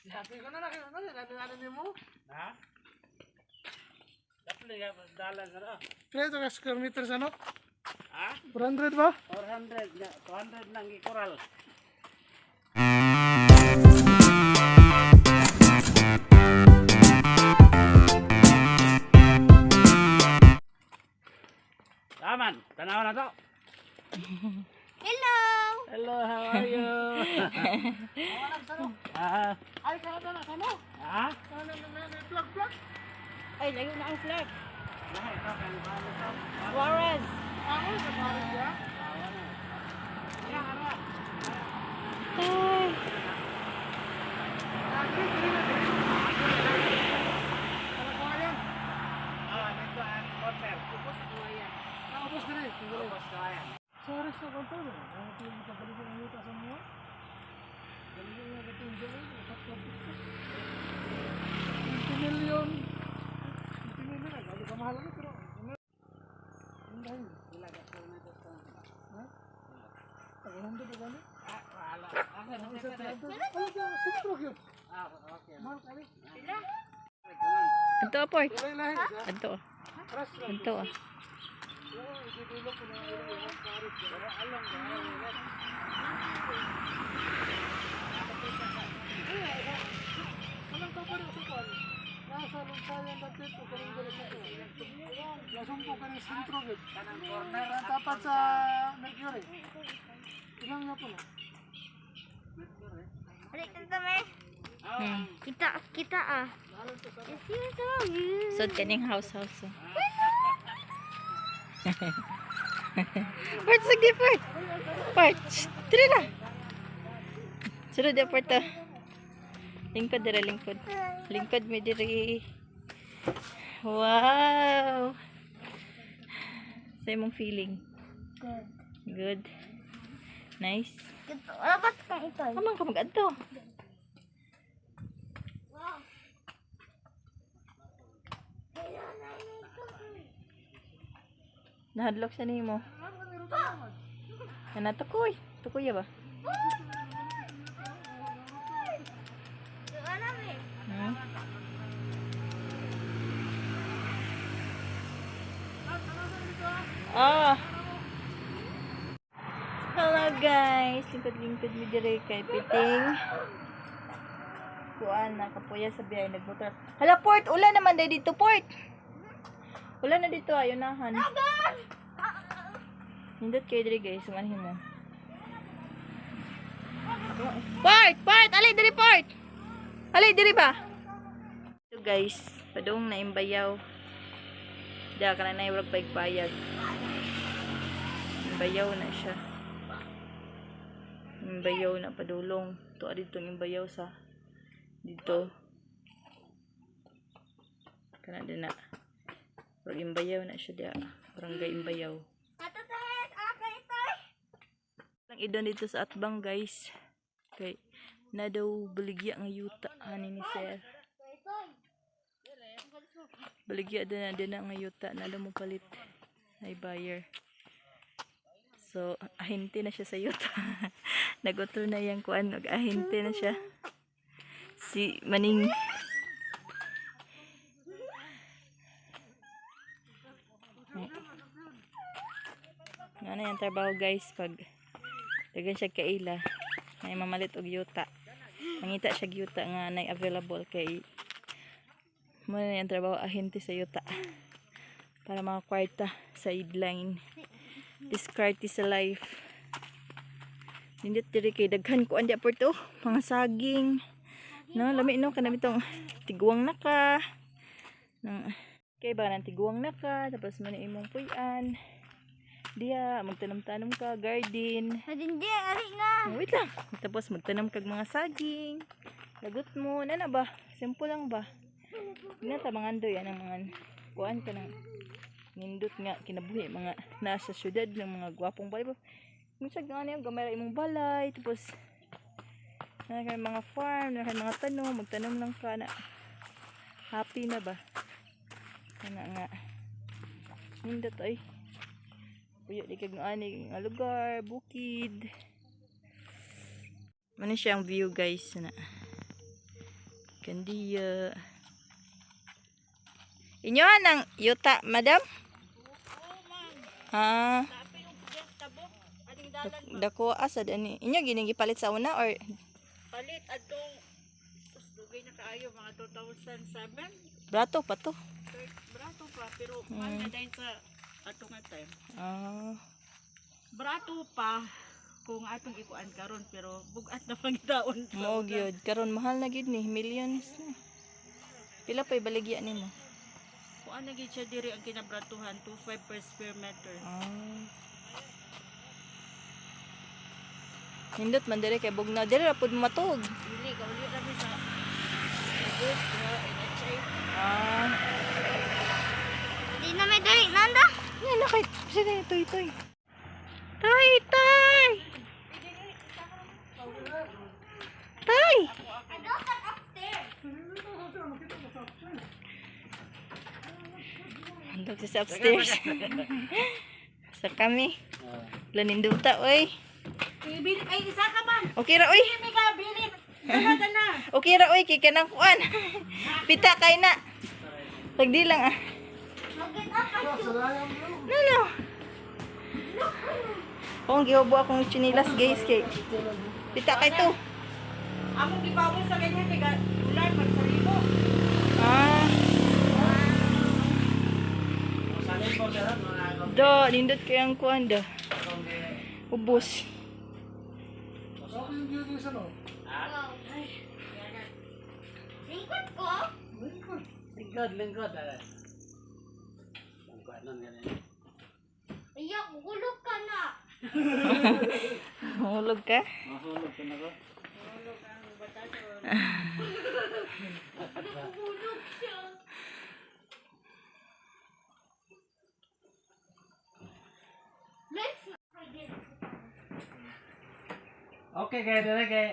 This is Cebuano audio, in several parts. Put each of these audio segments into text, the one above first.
Sabi ko na na, ano, ano, ano mo? Ha? Dapat nga dala sa ra. Pila ito ka square meters ano? Ha? 400 ba? 400 na, 200 nang ikural. Taman, tanaw na to. Hello! Hello, how are you? Ah, Ay, kada na, kano? ah? Ano na, na, vlog, vlog? Ay, layo na ang flag. Suarez. Ako, sa Paris ya? Ay. Aki, dili na, dili. Ano ko yan? Ah, dito ang hotel. Ah, ubos dili. Dili. Ubos kawayan. Sorry sa konto. Ang tingin ka balik ang yuta sa mga. Balik ang yuta sa mga. 20 million. 20 million. Grabe ka mahal ano, pero ang dahil. Sila ka sa na to. Ha? Tag 100 ba gani? Ah, wala. Ah, Ang isa 300. Ay, sentro gyud. Ah, okay. Mahal kali. Adto, Port. Lahi lahi. Adto. Press lang. Adto. Ah. I-develop ko na ang Paris. Pero along Anong kapar sa kwan? Nasa Lunsayan dapit o kanang dala sa kwan. Nasumpo ka ng sentro gid. Kanang corner Ang tapat sa Mercury. Ilang nga po na? Balik na kami. Kita, kita ah. Sod kaning house house. Oh. Port, sagdi Port. Port. Shh, diri na. Sunod ya Port. Ah. Lingkod diri, lingkod. Lingkod mi diri. Wow. Sa imong feeling? Good. Good. Nice. Good. Wala ba't kang ito? Amang ka mag-adto. Nahadlok siya nimo. Ana tukoy. Tukoy ya ba? Ah. Hello guys, lingkod-lingkod mi dire kay Piting. Kuan na kapuya sa biyahe nagmotor. Hala Port, ulan naman day dito Port. Ulan na dito ayo nahan. Nindot kayo dire guys, sumanhin mo. Port, Port, alay diri Port. Alay diri ba? Ito guys, padung na imbayaw. Da kana na iwrag payag. Imbayaw na siya. Imbayaw na padulong. Tuwa dito ang imbayaw sa dito. Kana din na. Pag imbayaw na siya diya. Barangay Imbayaw. Ato tayo, aka ito. Lang idon dito sa atbang guys. Kay na daw baligya nga yuta ani ni sir. Baligya din na din na nga yuta na daw mo palit ay buyer. So ahinte na siya sa yuta. Nagutol na yang kuan, nag-ahinte na siya. Si Maning. Ano yung trabaho guys pag dagan siya kaila ay mamalit og yuta. Mangita siya og yuta nga nay available kay mo na yung trabaho ahente sa yuta para mga kwarta sideline diskarte sa life. Nindot diri kay daghan kuan di porto mga saging no, lami no kanami tong tiguang na ka nang kay ba nang tiguang na ka tapos man imong puy-an diya magtanom-tanom ka garden. Hindi, ari na. Oh, wait lang. Tapos magtanom kag mga saging. Lagot mo. Nana ba? Simple lang ba? Tingnan ta mga andoy. Anong mga kuan ka ng nindot nga kinabuhi mga nasa syudad ng mga gwapong balay. Minsan nga ano yung gamay ra imong balay. Tapos na kay mga farm, na kay mga tanom, magtanom lang ka na. Happy na ba? Ana nga. Nindot ay. Puyo di kag ani nga lugar, bukid. Ano siya ang view guys na. Kandiya. Inyo ang yuta, madam? Ah. Dako asa ani. Inyo gini gipalit sa una or Palit atong dugay na kaayo mga 2007. brato pa to? Brato pa pero mahal na dahil sa ato nga time. Ah. Brato pa kung atong ikuan karon pero bugat na pangitaon sa Mao una. gyud karon mahal na gyud ni, millions na. Pila pa'y baligya nimo? Kuan na gyud siya diri ang kinabratuhan, 25 per square meter. Ah. Nindot man dire kay bugnaw dire ra pud matug. Dili ka uli ra mi sa Lagos, NHA. Ah. Di na may dali nanda. Yan na kay sino yung toy toy. Tay tay. Tay. I go upstairs. Andog siya sa upstairs. Sa kami. Laninduta oy. Ay, isa ka man. Okay ra oy. May ka bilin. Dala dala. Okay ra oy kay kanang kuan. Pita kay na. Pagdi lang ah. Mag-get up. No no. Kung gihubo akong chinilas guys kay pita kay to. Among gibawon sa ganyan kay ulan magsarilo. Ah. Do, nindot kay ang kuan do. Ubos. Ako yung beauty sa no. Lingkod ko. Lingkod. Lingkod, lingkod. Ang kuan nun ganyan. Iyak, gulog ka na. Mahulog ka? Mahulog ka na ko. Nagugulog siya. Let's Okay kay dire kay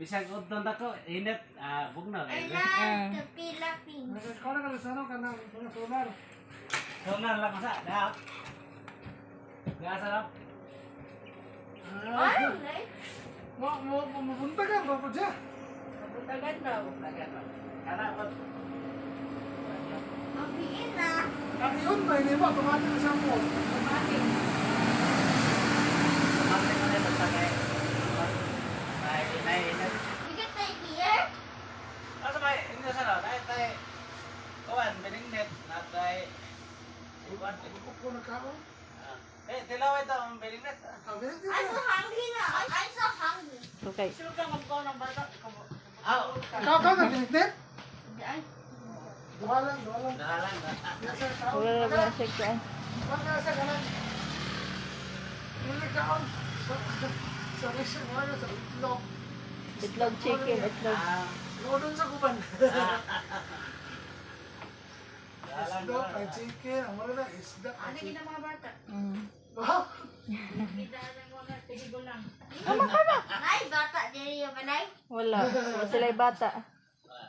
bisag udton ako init ah bugnaw I kay. love the Philippines. Ikaw na ka sa ano, kanang mga solar. Sonar lang sa da. Gasa lang. Ah, Oh, let's. mo mo mapunta ka ba po dyan? Tagan daw. Tagan. Kana ko Mabiin na. Ang yun ba, hindi mo, automatic na siya mo. Mate ko na basta kay. Ay, nay init. You can stay here. Asa may inyo sa no, nay tay. Kuan benignet natay. Kuan. Kuko na ka oh. Eh, tilaw ito ang benignet. Ah, binigyan I'm so hungry na. I'm so hungry. Okay. Aw, Ikaw ka na binigyan? Duha lang, duha lang. dahalan. Nasa tao. Wala ra ba siya kuan? Wala sa kanan. Wala kaon. Sa sa restaurant sa itlog. Itlog chicken, itlog. Ah, Doon sa kuban. dahalan. Isda, may chicken, ang wala na isda. Ano chicken. Wow. Nay, bata diri yung balay. Wala. Wala sila bata.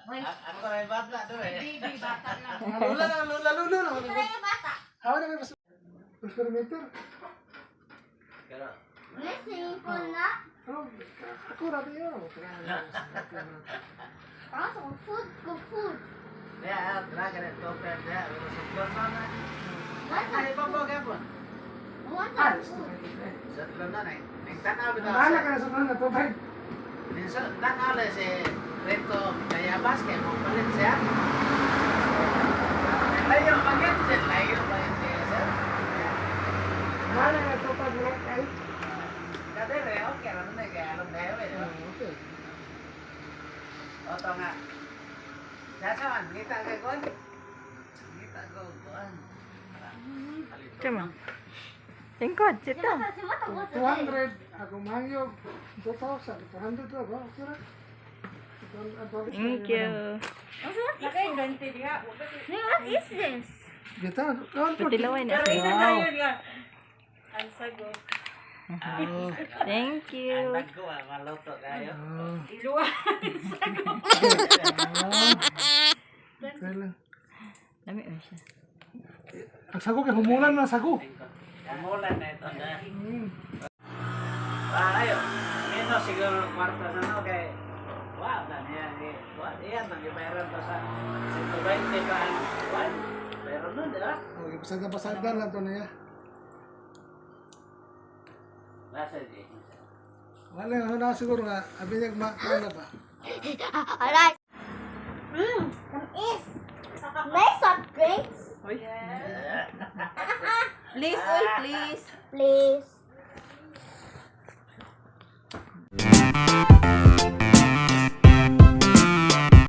Ako may bata doon eh. Lula na, lula, lula na. Wala yung bata. Hawa na may pas. Per meter. Pero Let's swimming pool na. Pero ako rabi yun. Ako, food ko food. Ya, dra ka to per dia, sa na. What Ay, pa po gapon. What are food? Sa na na. Ning tanaw bitaw. Bahala ka na sa mga tubig. Ning sa tanaw le si Reto Dayabas kay mo palit siya. Layo pagit siya, layo pagit siya, sir. Bahala ka na tubig wala kay. Kadere, okay ra man kay alam na eh, di ba? Okay. Oto nga. Sasa man, ngita kay kon. Ngita ko kuan. Come Lingkod, sit down. 200 ako mangyog 2,000 200 ra ba? Okay ra. Thank you. What is this? Gita, kaon po. Patilaway na siya. Wow. Thank you. Ang ko ah, maluto kayo. Okay lang. Lami man siya. Ang sago kay humulan na sago. Umulan na ito. Ah, ayo. Menos siguro kwarta sa no kay Wa na niya ni. Wa iyan nang gibayaran pa sa 120 pa ang kuan. Pero nun, di ba? Oh, ipasada-pasada lang to niya. Nasa di. Wala yung na siguro nga, abi niya ma ano ba? Alright. Is. May soft drinks? Please, oy, please. Please.